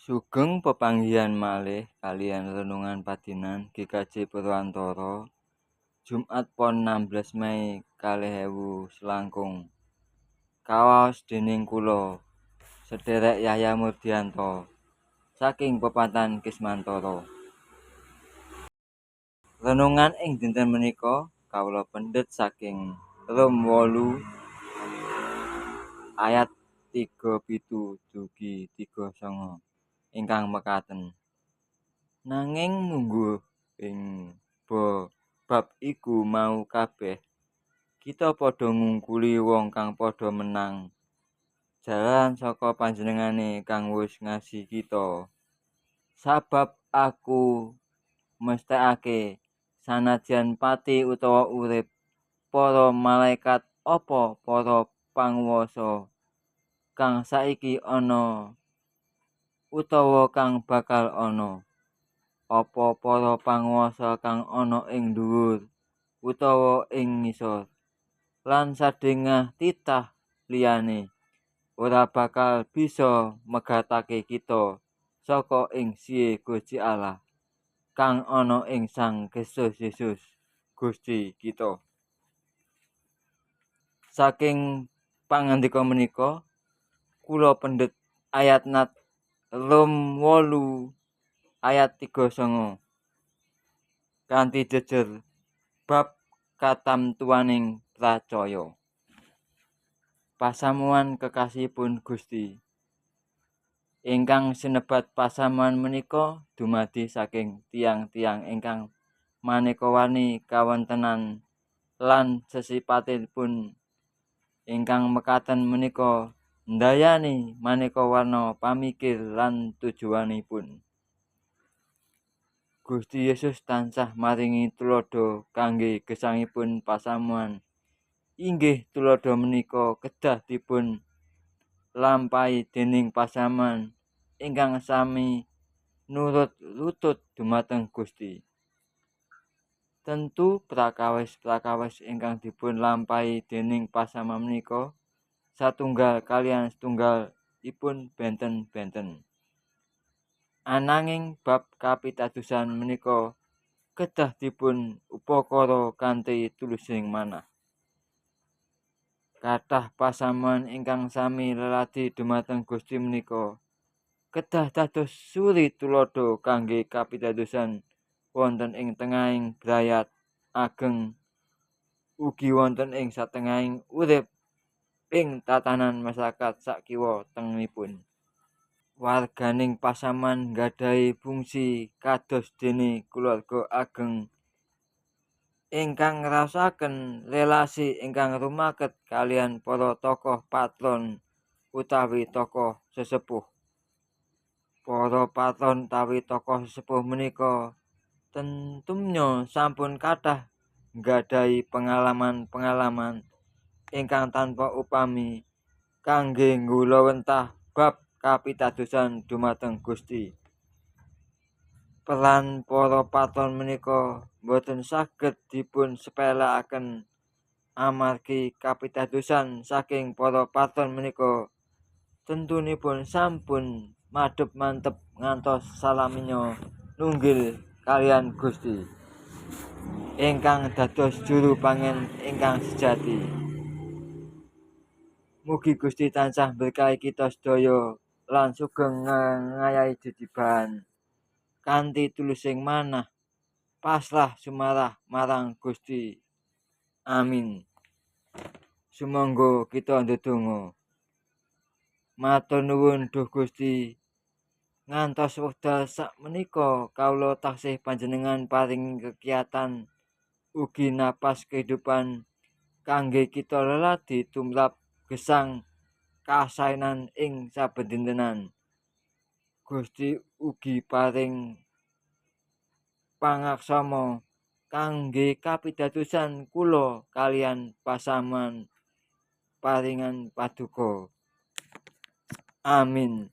Sugeng pepanggihan malih kaliyan renungan padinan GKJ Purwantara Jumat Pon 16 Mei 2000 kawaos dening kula sederek Yahya Murdianto saking Pepatan Kismantoro. Renungan ing dinten menika kawula pendet saking Rom 8 ayat 37 dugi 39 ingkang mekaten. Nanging mungguh ing bab iku mau kabeh kita padha ngungkuli wong kang padha menang jalaran saka panjenengane kang wis ngasihi kita. Sabab aku mesthekake sanadyan pati utawa urip, para malaikat apa para panguwasa kang saiki ana utawa kang bakal ana, apa para panguwasa kang ana ing dhuwur utawa ing ngisor, lan sadhengah titah liyane ora bakal bisa megatake kita saka ing sihe Gusti Allah kang ana ing Sang Kristus Yesus Gusti kita. Saking pangandika menika kula pendet ayat nat Rom 8 ayat 39 kanthi jejer bab katamtuwaning pracaya. Pasamuan kekasihipun Gusti ingkang sinebat pasamuan menika dumadi saking tiyang-tiyang ingkang maneka warni kawontenan lan sesipatipun ingkang mekaten menika ndayani maneka warna pamikir lan tujuanipun. Gusti Yesus tansah maringi tuladha kangge gesangipun pasamuan. Inggih tuladha menika kedah dipun lampahi dening pasamuan ingkang sami nurut lutut dumateng Gusti. Tentu prakawis-prakawis ingkang dipun lampahi dening pasamuan menika satunggal kaliyan setunggalipun benten-benten. Ananging bab kapitadosan menika kedah dipun upakara kanthi tulusing manah. Kathah pasamuan ingkang sami leladi dumateng Gusti menika kedah dados suri tuladha kangge kapitadosan wonten ing tengahing brayat ageng ugi wonten ing satengahing urip ing tatanan masyarakat sakiwa tengenipun. Warganing pasamuan nggadahi fungsi kados dene kulawarga ageng ingkang ngraosaken relasi ingkang rumaket kaliyan para tokoh patron utawi tokoh sesepuh. Para patron utawi tokoh sesepuh menika tentumnya sampun kathah nggadahi pengalaman-pengalaman ingkang tanpa upami kangge nggulawentah bab kapitadosan dumateng Gusti. Peran para patron menika boten saged dipun sepelekaken amargi kapitadosan saking para patron menika tentunipun sampun madhep mantep ngantos salaminya nunggil kaliyan Gusti ingkang dados juru pangen ingkang sejati. Mugi Gusti tansah berkahi kita sedaya lan sugeng ngayahi jejibahan kanthi tulusing manah pasrah sumarah marang Gusti. Amin. Sumangga kita ndedonga. Matur nuwun duh Gusti, ngantos wekdal sakmenika kawula taksih panjenengan paringi kekiyatan ugi napas kehidupan kangge kita leladi tumrap gesang kasaenan ing saben dintenan. Gusti ugi paring pangaksama kangge kapitadosan kula kaliyan pasamuan paringan paduka. Amin.